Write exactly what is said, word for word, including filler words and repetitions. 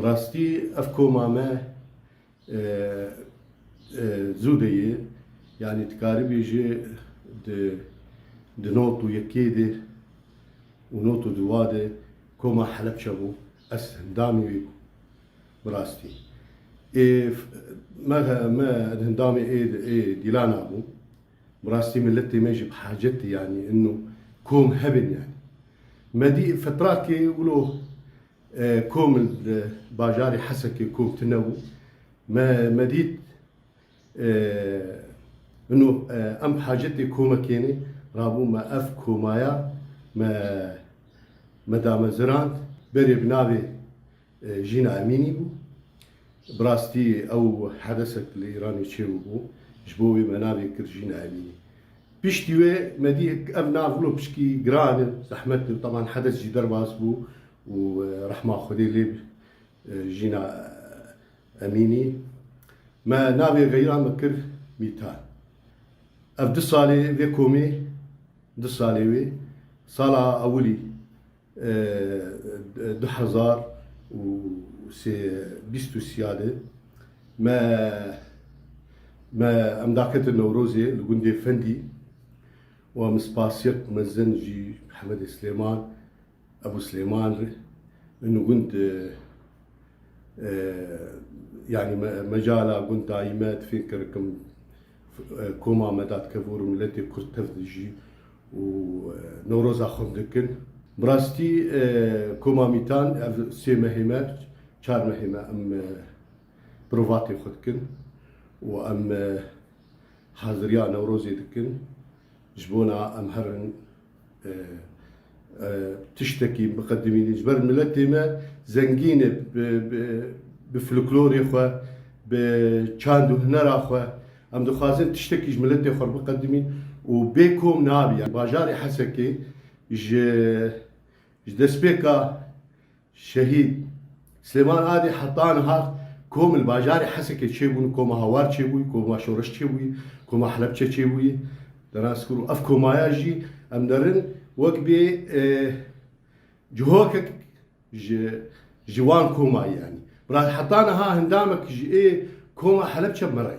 Rastî ev koma me, e, e, zû de ye. Yanî dikarî bêjî di, di not û yekê de û not û duwa de koma Helebçe bû. Ez hindamî wê bû. Bi rastî. Ê, f-, me, me hindamê ê, ê Dîlana bû. Bi rastî miletê me jî bi hacet e, yanî ino kom hebin yanî. Me dî fetrakê wilo, e, kom li bajarê Hesekê kom tune bû. Me, me dît, e, ino, e, em bi hacetê komekê ne, rabû me ev komaya me, me damezirand, berê bi navê e, Jîna Emînî bû. Bi rastî ew hedesek li Îranê çêbûbû. Ji bo wê me navê kir Jîna Emînî. Piştî wê me dî ev nav wilo pişkî giran e, zehmet e. Teban hedes jî derbas bû û, e, rehma Xwedê lê bi, e, Jîna Emînî. Me navê xeyra me kir Mîtan. Ev du salê vê komê, du salê wê, sala ewilî e, du hezar û sê, bîst û sê de me, me, em daketin Newrozê li gundê Fendî û em spasiyek mezin jî Hemedê Silêman, Ebû Silêman re, ino gund, e, e, yanî me, mecala gund dayî me difên kirikim, e, koma me da dikevor û miletê Kurd tev dijî û, e, Newroza xwe dikin. Bi rastî, e, koma Mîtan ev sê mehê me, çar mehê me em, e, provatê xwe dikin û em, e, haziriya Newrozê dikin. Ji bona em herin, e, e, tiştekî biqedimînin. Ji ber miletê me zengîn e bi, bi, bi folklorê xwe, bi çand û hunera xwe. Em dixwazin tiştekî ji miletê xwe biqedimîn û bê kom nabî. Yani bajarê Hesekê ji, ji destpêka Şehîd Silêman Adê heta niha kom li bajarê Hesekê çêbûn, koma Hawar çêbûyî, koma Şoreş çêbûyî, koma Helebçe çêbûyî. Dera skur û ev komaya jî em derin wek bê, e, cihokek ji, ji wan komayî yanî. Bira heta niha hindamek ji ê koma Helebçe merayî.